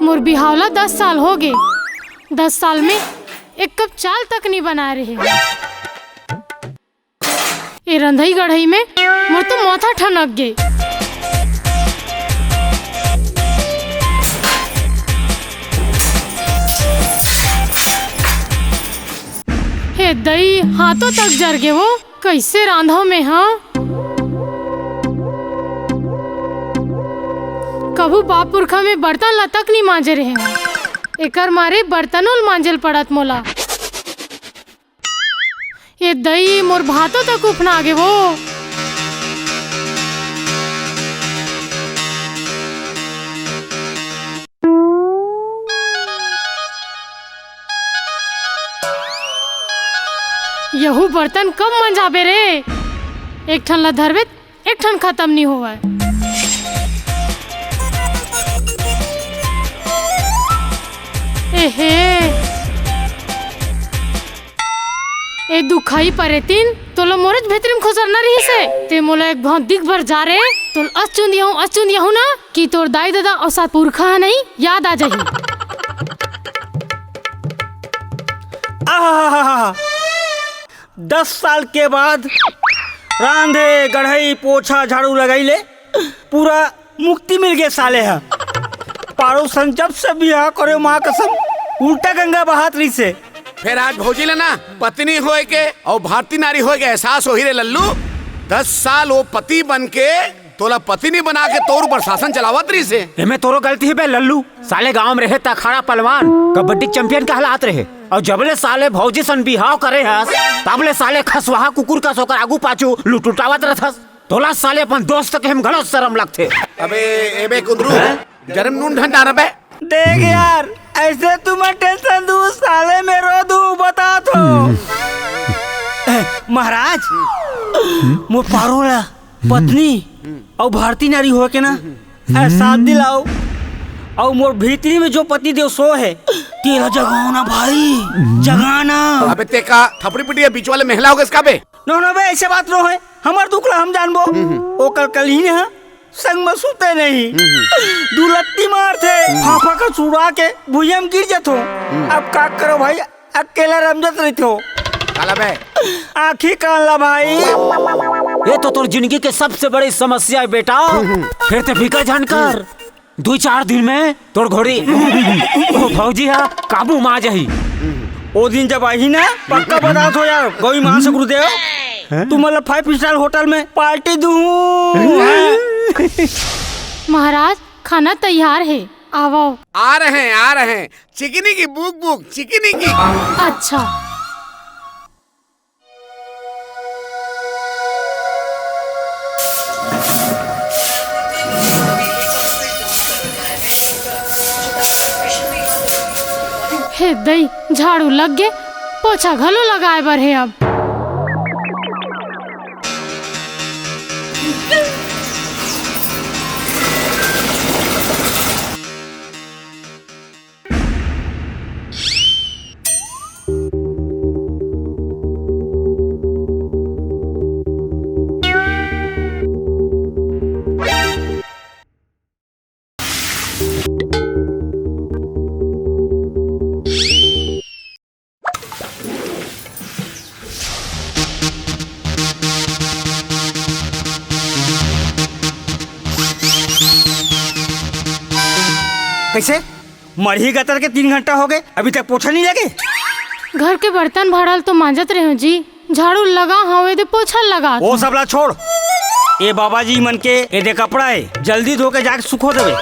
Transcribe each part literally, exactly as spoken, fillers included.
मोर बिहाव ला दस साल हो गे। दस साल में एक कप चाय तक नइ बनाए रहे। ए रंधई गढ़ई में मोर तो माथा ठनक गे। हे दई, हाथों तक जर गे वो। कइसे रांधव में, हाँ? कभू बाप पुरखा में बर्तन ला तक नइ मांजे रहे हंव। एकर मारे बर्तनों ल मांजे ल पड़त मोला। ए दई, मोर भातो तक उफना गे वो। यहू बर्तन कब मंजाबे रे? एक ठन ला धरबे, एक ठन खतम नइ होवय। एहे, ए दुखाई परेतिन, तोला मोरेच भीतरी म खुसरना रहिस हे। ते मोला एक भांव दिख बर जा रे, तोला अस चुंदियाहूं, अस चुंदियाहूं ना, कि तोर दाई ददा अउ सात पुरखा ह नहीं, याद आ जाही। आहाहाहा। दस साल के बाद रांधे, गढ़ई, पोछा, झाड़ू लगई ले पूरा मुक्ति मिल गे साले ह। पारू सन जब से बिहाव करे, माँ कसम, उल्टा गंगा बहात रहिस हे। फेर आज भौजी ला ना पत्नी होय के अउ भारतीय नारी होय के एहसास होही रे लल्लू। दस साल वो पति बन के तोला पति नइ बना के तोर ऊपर शासन चलावत रहिस हे। एमे तोरो गलती हे बे लल्लू। साले गांव में रहे त अखाड़ा पहलवान, कबड्डी चैंपियन कहलात रहे। अउ जबले साले भौजी सन बिहाव करे हस, तबले साले खसवाहा कुकुर कस ओकर आगू पाछू लुटुटावत रहथस। तोला साले अपन दोस्त कहे म घलो शरम लगथे। अबे, एबे कुंदरू, जरम नून ढंडा न बे। देख यार, अइसे तुमन टेंशन दू, साले में रो दू, बता तो। ए, महाराज, मोर पारू ला पत्नी अउ भारतीय नारी होय के ना एहसास दिलाव। अउ मोर भीतरी में जो पति देव सो हे, तेला जगाव ना भाई, जगा ना। अबे ते का थपड़ी पिटिया बीच वाले महला हो गए इसका बे? नो, नो बे, अइसे बात नो हे। हमर दुख ला हम जानबो। ओकर कल ही ना संग में सुते नहीं। दू लत्ती मारथे, फाफा का छुड़ा के भुइयां में गिर जथो। अब का करो भाई, अकेला रमजत रहिथो। काला बे? आँखी कान ला भाई। ये तो तोर जिंदगी के सबसे बड़ी समस्या हे बेटा। फेर ते फिकर झन कर, दू चार दिन में तोर घोड़ी ओ भौजी हा काबू में आ जाही। ओ दिन जब आही ना, पक्का बता दो यार, गौरी माँ से गुरुदेव, तुम मतलब फाइव स्टार होटल में पार्टी दूँ। महाराज, खाना तैयार हे, आवव। आ रहे हैं, आ रहे हैं। चिकनी की बुक बुक, चिकनी की। अच्छा। हे दई, झाड़ू लग गे, पोछा घलो लगाए बर हे अब। कइसे? मड़ही गतर के तीन घंटा हो गए, अभी तक पोछा नहीं लगे? घर के बर्तन भाड़ा ल तो मांजत रहे हो जी, झाड़ू लगा हवे दे पोछा लगा। वो सब ला छोड़, ए बाबा जी मन के ए दे कपड़ा हे, जल्दी धो के जाके सुखो देवे।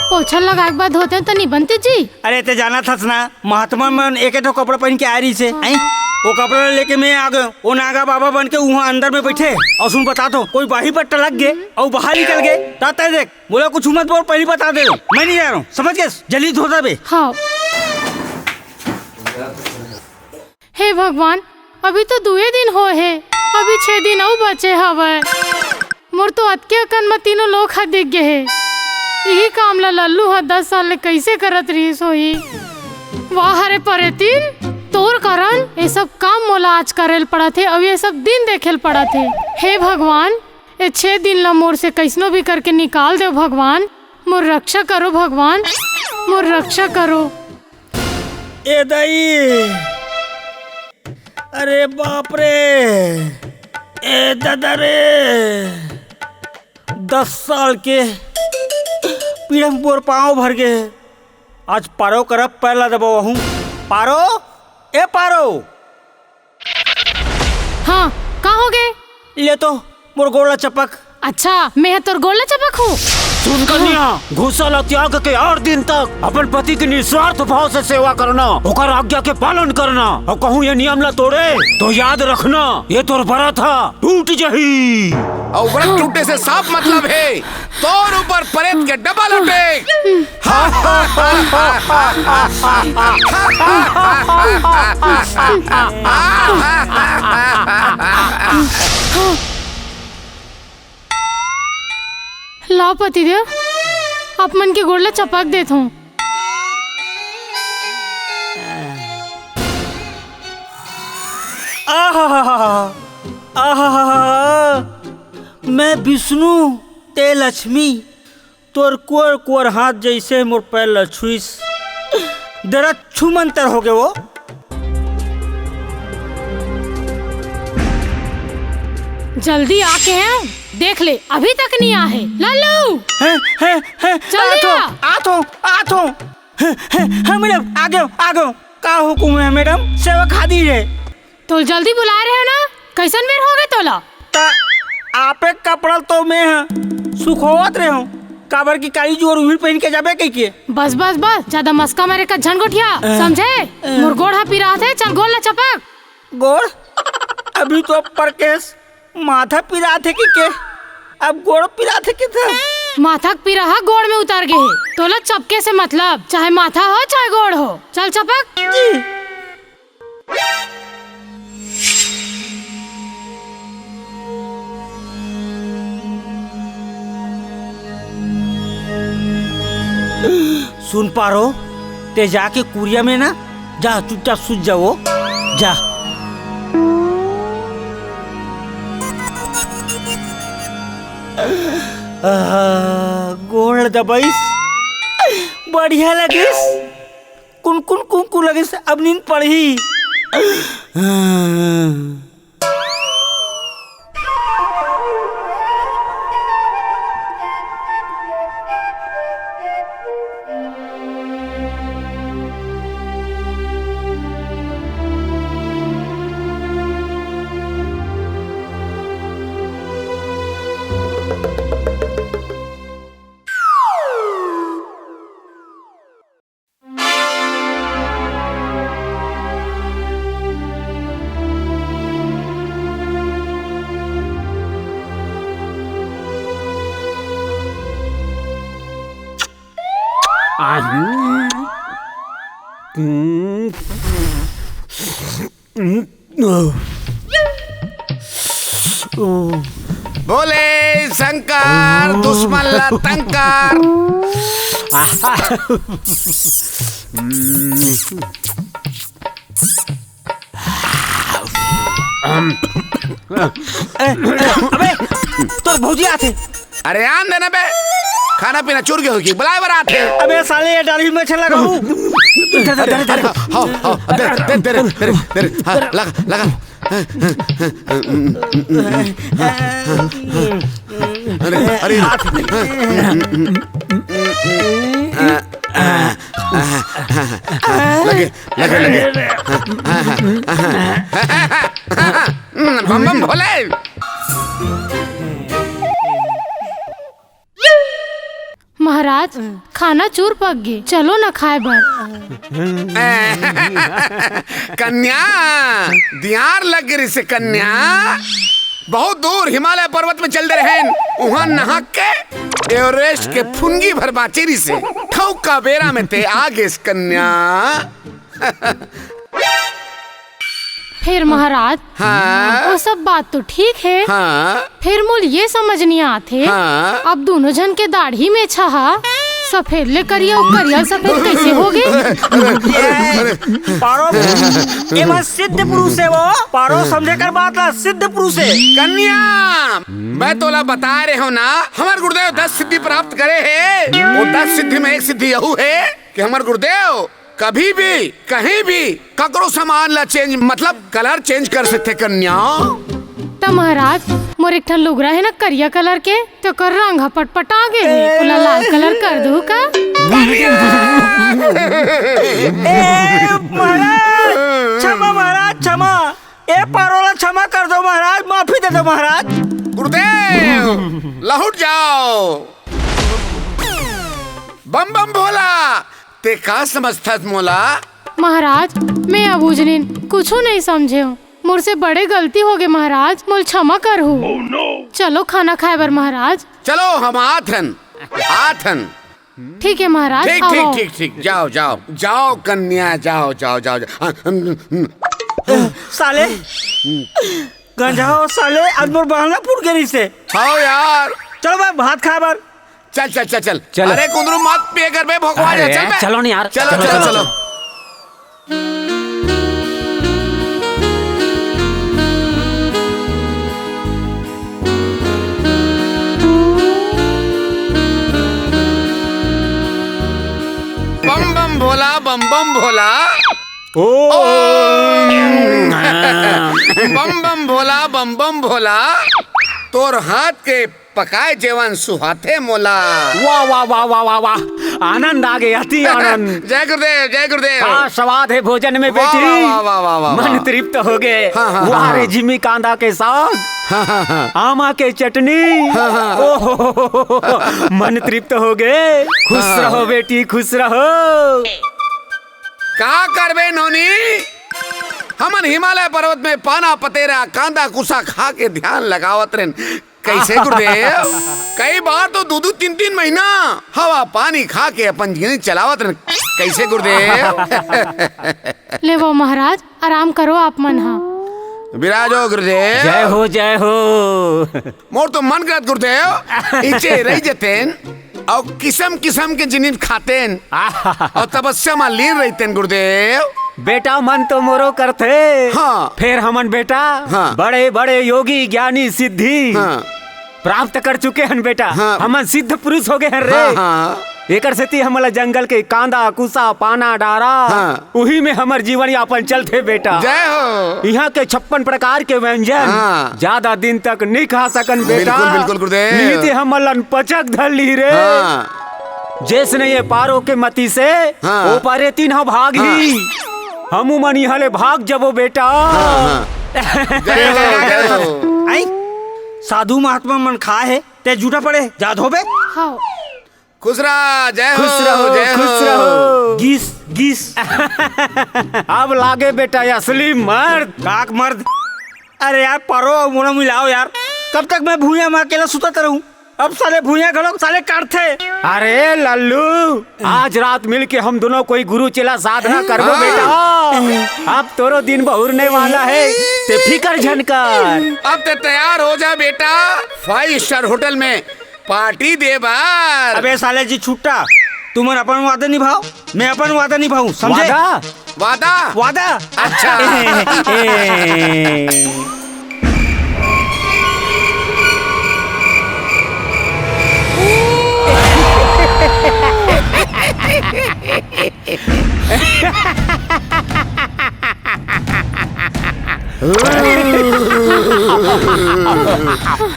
पोछा लगाए के बाद धोते तो नहीं बनते जी। अरे ते जाना थस ना, महात्मा मन एक ठो कपड़ा पहन के आ रही से, हैं? वो कपड़ा लेके मैं आ गयो। वो नागा बाबा बन के वहाँ अंदर में बैठे। अउ सुन बता तो, कोई बाही पट्टा लग गए अउ बाहर निकल गए, ता तय देख, बोला कुछ मत बोल, पहली बता दे, मैं नहीं जा रहा हूँ, समझ गए? जल्दी धो दे बे। हाँ। हे भगवान, अभी तो दुए दिन होए हे, अभी छह दिन अउ बचे हवय। मोर तो अतके अकन म तीनों लोक ह दिख गे हे। इही काम ल लल्लू ह दस साल ले कइसे करत रिहिस होही? वाह रे परेतिन, तोर कारण ए सब काम मोला आज करे ल पड़त हे अउ ए सब दिन देखे ल पड़त हे। हे भगवान, ए छह दिन ल मोर से कइसनो भी करके निकाल देव भगवान। मोर रक्षा करो भगवान, मोर रक्षा करो। ए दाई, अरे बाप रे, ए दादा रे, दस साल के पीड़ा मोर पाँव भर गे। आज पारो करा पैर ला दबावहूँ। पारो, ए पारो। हाँ, का हो गे? ले तो मोर गोड़ ला चपक। अच्छा, मैं ह तोर गोड़ ला चपक हूँ? सुन कन्या, गुस्सा ला त्याग के आठ दिन तक अपन पति के निस्वार्थ भाव से सेवा करना, ओकर आज्ञा के पालन करना, अउ कहूँ ये नियम ला तोड़े तो याद रखना, ये तोर व्रत ह टूट जही। अउ व्रत टूटे से साफ मतलब हे तोर ऊपर प्रेत के डबल अटैक। लाव पतिदेव, आप मन के गोड़ ला चपक देत हूँ। आहा, आहा, मैं विष्णु, ते लक्ष्मी, तोर कुंवर कुंवर हाथ जइसे मोर पैर ल छुइस। दरद छू मंतर हो गे वो। जल्दी आके हैं, देख ले, अभी तक नहीं आ है। लल्लू! हैं, हैं, हैं, जल्दी आथो, आ। आथो, आथो। हैं, हैं, हाँ मैडम, आ गयो, आ गयो। का हुकुम है मैडम? सेवा खादी है। तो जल्दी बुलाए रहे हो ना, कैसन बेर हो गए तोला? त आपे कपड़ा तो मैं ह सुखोवत रहे हूँ, काबर की काली जुवर उहिर पहन के जाबे कह के। बस बस बस, ज्यादा मस्का मारे का झन गोठिया, अ, समझे? अ। मोर गोड़ हा पिरात है, चल गोड़ ला चपक। गोड़? अभी तो परकेस माथा पिरात है कि के? अब गोड़ पिरात है कि था? माथा के पीरा हा गोड़ में उतर गए है, तोला चपके से मतलब, चाहे माथा हो चाहे गोड़ हो, चल चपक। जी। सुन पारो, ते जाके कुरिया में ना, जा चुपचाप सुत जाओ, जा। आहा, गोड़ दबाइस, बढ़िया लगिस। कुन कुन कुन कुन लगे से अब नींद पड़ही। बोले शंकर, दुश्मन ला तंग कर। ए, ए, अबे, तोर भौजी आथे। अरे आन देना बे, खाना पीना चुर गए होगी, बुलाए बर आथे। अबे साले, ये डाढ़ी में छेला रहू। दे, दे, दे, दे, दे। अरे, हाँ, हाँ, दे, दे, दे, दे, दे, दे, हाँ, लगा, लगा। अरे, अरे। लगे, लगे, लगे। बम बम भोले। महाराज, खाना चूर पक गे, चलो न खाए बर। कन्या, दियार लग गे रिसे कन्या, बहुत दूर हिमालय पर्वत में चल दे रहेन, उहाँ नहा के एवरेस्ट के फुनगी भर बाँचे रिसे, ठौका बेरा में ते आ गेस कन्या। फेर महाराज, हाँ? वो सब बात तो ठीक है, हाँ? फेर मोल ये समझ नहीं आथे, हाँ? अब दोनों झन के दाढ़ी में छहा सफेद ले करिया, अउ करिया सफेद कैसे हो गे? पारो, एमा सिद्ध पुरुष है वो, पारो समझे कर बात ला, सिद्ध पुरुष है। कन्या, मैं तोला बताए रहे हूँ ना, हमर गुरुदेव दस सिद्धि प्राप्त करे है, वो दस सिद्धि में एक सिद्धि यहू है हमर गुरुदेव कभी भी, कहीं भी ककरो सामान ला चेंज, मतलब कलर चेंज कर सकथे कन्या। त महाराज, मोर एक ठन लुगरा हे ना करिया कलर के, तेकर रंग ह पटपटा गे हे, ओला लाल कलर कर दूं का? ए महाराज, क्षमा महाराज, क्षमा। ए पारो ला क्षमा कर दो महाराज, माफी दे दो महाराज। गुरुदेव, लहुट जाओ। बम बम भोला, ते का समझथस मोला? महाराज, मैं अबूझनिन कुछू नइ समझेंव। मोर से बड़े गलती होगे महाराज, मोला क्षमा करहू। चलो खाना खाए बर महाराज। चलो हम आथन, आथन। ठीक हे महाराज, ठीक, ठीक, ठीक, ठीक। जाओ, जाओ, जाओ कन्या, जाओ, जाओ, जाओ, जाओ। हाँ, हम्म, हम्म। साले, गंजा हो साले, आज मोर बांह ला फूट गे रहिसे। हव यार। चलो भाई, भात खाए बर। चल, चल, चल, चल। चलो। अरे कुंदरू, मत पिए कर बे, भोकवा जा, अरे, चल बे। चलो नहीं यार। चलो, चलो, चलो, चलो। चलो। बम बम भोला, बम बम भोला। ओम। बम बम भोला, बम बम भोला। तोर हाथ के पकाए जेवन सुहाथे मोला। वाह, वाह, वाह, वाह, वाह, वाह। आनंद आ गे, अति आनंद। जय गुरुदेव, जय गुरुदेव। का स्वाद हे भोजन में, वाह, बेटी। वाह, वाह, वाह, वाह, वाह। मन तृप्त हो गे। हाँ, हाँ, वाह हाँ, रे, हाँ। जिमी कांदा के साग, हाँ, हाँ, हाँ। आमा के चटनी। हाँ, हाँ। ओहो, मन तृप्त हो गे। खुश हाँ। रहो बेटी, खुश रहो। का करबे नोनी, हमन हिमालय पर्वत में पाना पतेरा, कांदा कुसा खा के ध्यान लगावत रहेन। कइसे गुरुदेव? कई बार तो दू दू तीन तीन महीना हवा पानी खा के अपन जिंदगी चलावत रहेन। कइसे गुरुदेव? लेवव महाराज, आराम करो आप मन हा। विराजो गुरुदेव। जय हो, जय हो। मोर तो मन करत गुरुदेव, इचे रहि जतेन अउ किसम किसम के जिनिस खातेन अउ तपस्या म लीन रहितेन गुरुदेव। बेटा, मन तो मोरो करथे। हाँ। फेर हमन बेटा हाँ। बड़े बड़े योगी ज्ञानी सिद्धि हाँ। प्राप्त कर चुके हन बेटा। हाँ। हमन सिद्ध पुरुष हो गे हन रे। हाँ, हाँ। एकर सेती हमन ला जंगल के कांदा, कुसा, पाना, डारा, हाँ। उही में हमर जीवन यापन चलथे बेटा। जय हो। इहाँ के छप्पन प्रकार के व्यंजन हाँ। ज्यादा दिन तक नइ खा सकन बेटा। बिल्कुल, बिल्कुल गुरुदेव। नहीं ते हमन ला अनपचक धर लिही रे। हाँ। जइसने ये पारो के मती से हाँ। ओ पारे तीन ह भाग हाँ। ही। हमू मन इहाँ ले भाग जबो बेटा। हाँ, हाँ। जय हो, जय हो। आई, साधु महात्मा मन खाए हे, ते जूठा पड़े, जा धोबे। हाँ। खुश रहा, जय हो, खुश रहो, जय खुश हो। रहो। गिस, गिस। अब लागे बेटा असली मर्द। काक मर्द। अरे यार, परो अउ मोला मिलाओ यार। कब तक मैं भुइयां म अकेला सुतत रहूं? अब साले भुइयां घलो साले काटथे। अरे लल्लू, आज रात मिल के हम दोनों कोई गुरु चेला साधना करबो हाँ। बेटा। अब तोरो दिन बहुरने वाला हे, ते फिकर झन कर। अब ते तैयार हो जा बेटा, five star hotel में पार्टी दे बर। अबे साले जी छुट्टा, तुमन अपन वादा निभाओ, मैं अपन वादा निभाऊं, समझे? वादा? वादा? वादा? अच्छा। ए, ए।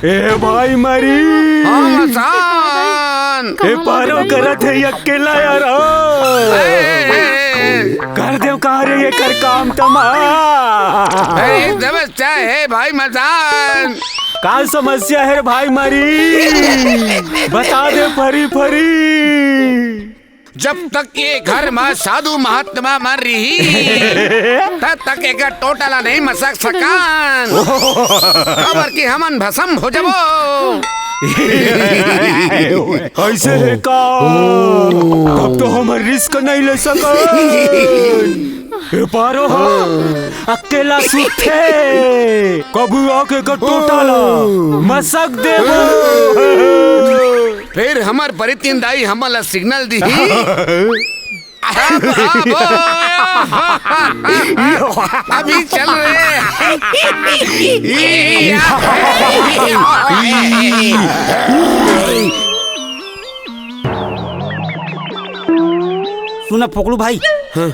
ए भाई मरी। हाँ, मसान। ए पारो करत हे अकेला यार। ए, ए, ए। कर देव कहाँ रे एकर काम तमा। ए, समस्या हे भाई मसान। का समस्या हे रे भाई मरी? बता दे फरी फरी। जब तक ये घर म साधु महात्मा मन रही, तब तक एकर टोटा ला नहीं मसक सकन। काबर कि हमन भसम हो जबो। अइसे हे का? तब तो हमर risk नहीं ले सकन। ए पारो ह अकेला सुतथे, कभू आके एकर टोटा ला मसक देबो। फेर हमर परितिन दाई हमन ला signal दिही। अब, अब, अभी चल रहे। सुना फोकलू भाई, हाँ।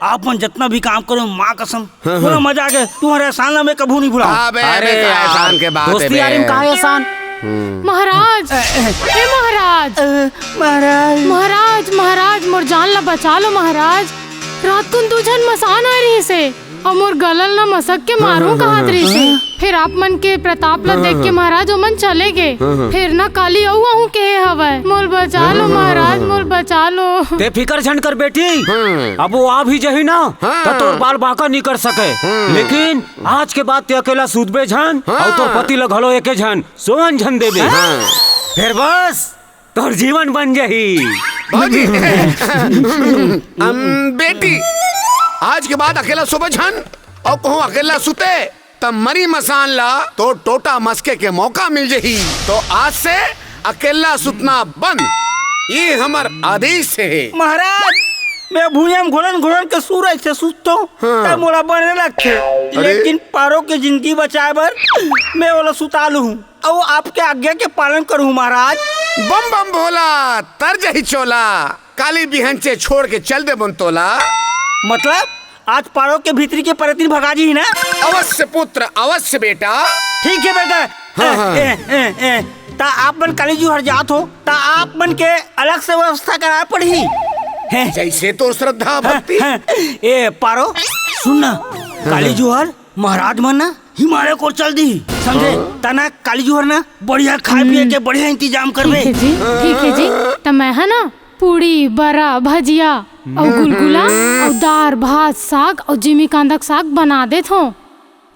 आप मन जितना भी काम करो, माँ कसम, हाँ, पूरा हाँ। मजा आ गया। तुम्हारे एहसान ला मैं कभू नहीं भुलाऊँ। अबे, अरे अबे, का यार, एहसान के बात है दोस्ती बे? यारी में का एहसान? हम्म। महाराज, ए, ए। ए महाराज। ए, महाराज। महाराज, महाराज, मोर जान ला बचा लो महाराज। रात कुन दू झन मसान आए रहिस हे, अउ मोर गला ल ना मसक के मारूं हाँ, हाँ, कहत हाँ, रहिस हे। हाँ। फिर आप मन के प्रताप ला हाँ, देख के हाँ। महाराज ओमन चले गे। हाँ, हाँ। फिर ना काली अउ आहूं केहे हवय, मोल बचा लो हाँ, हाँ, महाराज, हाँ, मोल हाँ। बचा लो। ते फिकर झन कर बेटी, हाँ। अब वो आ भी जही ना, हाँ। त तोर बाल बांका नी कर सके। हाँ। लेकिन आज के बाद ते अकेला सुतबे झन, हाँ। अउ तोर पति ला घलो एके झन सोवन झन देबे। हाँ। फिर बस तोर जीवन बन जही। भौजी, अम, बेटी, आज के बाद अकेला सुबे झन अउ कहूँ अकेला सुते, त मरी मसान ला तो टोटा मसके के मौका मिल जही। तो आज से अकेला सुतना बंद, ये हमर आदेश हे। महाराज, मैं भुइयां म घुड़न घुड़न के सूरज से सुततो, हाँ। तब मोला बने लगथे। अरे। लेकिन पारो के जिंदगी बचाए बर मैं ओला सुता लूहूं। अउ आपके आज्ञा के पालन करूँ महाराज। बम बम भोला, तर जही चोला, काली बिहनचे छोड़ के चल देबोन तोला। मतलब आज पारो के भीतरी के परेतिन भगा जी ही ना? अवश्य पुत्र, अवश्य बेटा। ठीक है बेटा। हाँ, हाँ। ए, ए, ए, ता आप मन काली जुहर जात हो, ता आप मन के अलग से व्यवस्था कराए पड़ही। हैं? जैसे तोर श्रद्धा हाँ, भक्ति। हाँ। ए पारो, सुन ना, हाँ, काली हाँ। जुहर महाराज मन ना हिमालय कोर चल दी, समझे? हाँ। तना काली जुहर ना बढ़िया खाए पिए के बढ़िया इंतजाम करबे। ठीक है जी, ठीक है जी। त मैं है ना पूड़ी, बरा, भजिया अउ गुलगुला अउ दार, भात, साग अउ जिमी कांदा के साग बना देत हों।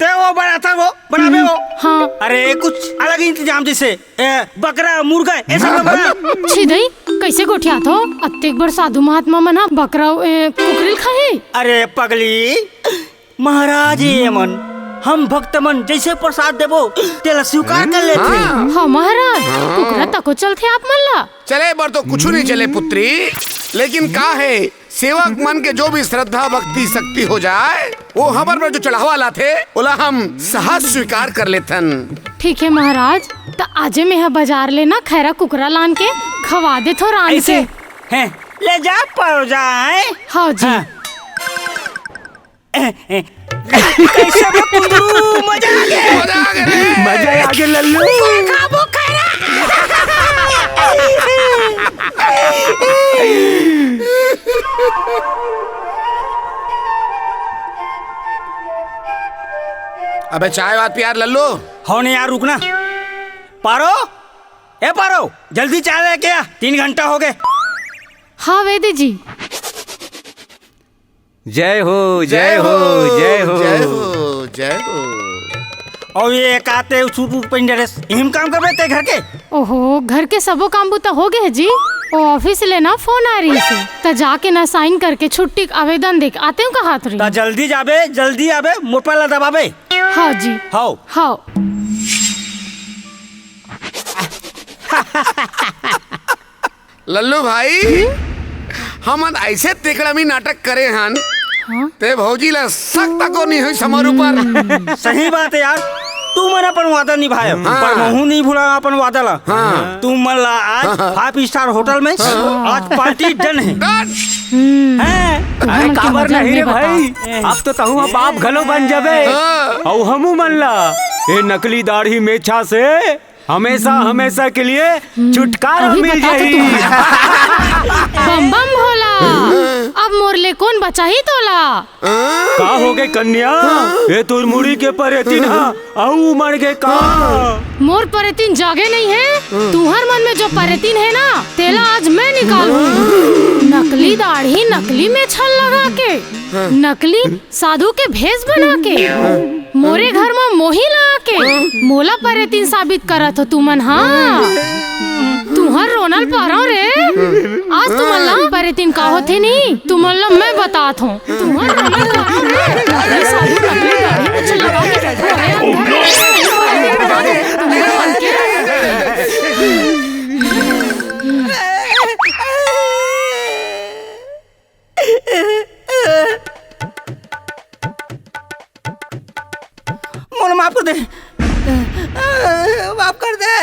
ते वो बनाता वो, बनाबे वो। हाँ। अरे कुछ अलग ही इंतजाम जैसे ए, बकरा, मुर्गा, ऐसा हाँ, बना। हाँ। छी दई, कैसे गोठियात हो? अत्तेक बड़ साधु महात्मा मन ह बकरा, ए, कुकरी ल खाही? अरे पगली, महाराज ये मन, हम भक्त मन जैसे प्रसाद देबो, तेला स्वीकार कर लेथे। हाँ। हाँ महाराज, हाँ। कुकरा तको चलथे आप मन ला। चले बर तो कुछु नहीं चले पुत्री, लेकिन का है, सेवक मन के जो भी श्रद्धा, भक्ति, शक्ति हो जाए, वो हमर बर जो चढ़ावा लाथे, ओला हम सहज स्वीकार कर लेथन। ठीक है महाराज, त आजे मेहा बाजार ले ना खैरा कुकरा लान के खवा देथो रांध ऐसे के। हैं, ले जा परो जाए। हाँ जी। हाँ। कैसे बे कुंदरू, मजा आ गया। मजा आ गया रे। मजा आ गया लल्लू। खाबो खैरा। अबे चाय वात पियार लल्लू। हो नहीं यार, रुकना। पारो, ए पारो, जल्दी चाय लेके आ, तीन घंटा हो गए। हाँ वेदे जी। जय हो, जय हो, जय हो। जय हो, जय हो। अउ ये का ते सूट वूट पहिन डरेस, इही म काम करबे ते घर के? ओहो, घर के सबो काम बुता हो गए हे जी। ओ ऑफिस ले ना फोन आ रहिस हे, त जाके ना साइन करके छुट्टी के आवेदन दे के आते हूँ कहत रही। त जल्दी जाबे, जल्दी आबे, मोबाइल ला दबाबे। हाँ जी। हाओ। हाओ। लल्लू भाई, हमन ऐसे तेकड़मी नाटक करे हन, हाँ? ते भौजी ला शक तको नहीं होई हमर ऊपर। सही बात है यार, तुमन अपन वादा निभाए, हाँ। पर महू नहीं भुला अपन वादा ला। हाँ। तुमन ला आज हाँ, हाँ। फाइव स्टार होटल में हाँ। आज पार्टी डन है। डन। हैं? अरे हमन के काबर मजा नहीं रे में भाई, बताओ। अब तो तहूँ अब बाप घलो बन जाबे। हाँ। अउ हमू मन ला ए नकली दाढ़ी मेछा से हमेशा, हमेशा के लिए छुटकारा अभी मिल बता तो जाही। तुम। बम बम भोला, अब मोर ले कोन बचाही तोला? का हो गे कन्या? ए तोर मुड़ी के परेतिन ह अउ उमड़ गे का? मोर परेतिन जागे नहीं है, तुहर मन में जो परेतिन है ना, तेला आज मैं निकालूं। नकली दाढ़ी, नकली मेछल लगा के, नकली साधु के भेष बना के, मोरे घर म मोही ला के, मोला परेतिन साबित करत हो तुमन, हाँ? तुहर रोनल पारव रे। आज तुमन ला परेतिन का होथे नी, तुमन ला मैं बतात हूँ। तुहर रोनल पारव रे। ये साधु नकली दाढ़ी मुछ लगा के बैठे हैं। तुमन मन के मोला माफ कर दे, माफ कर दे।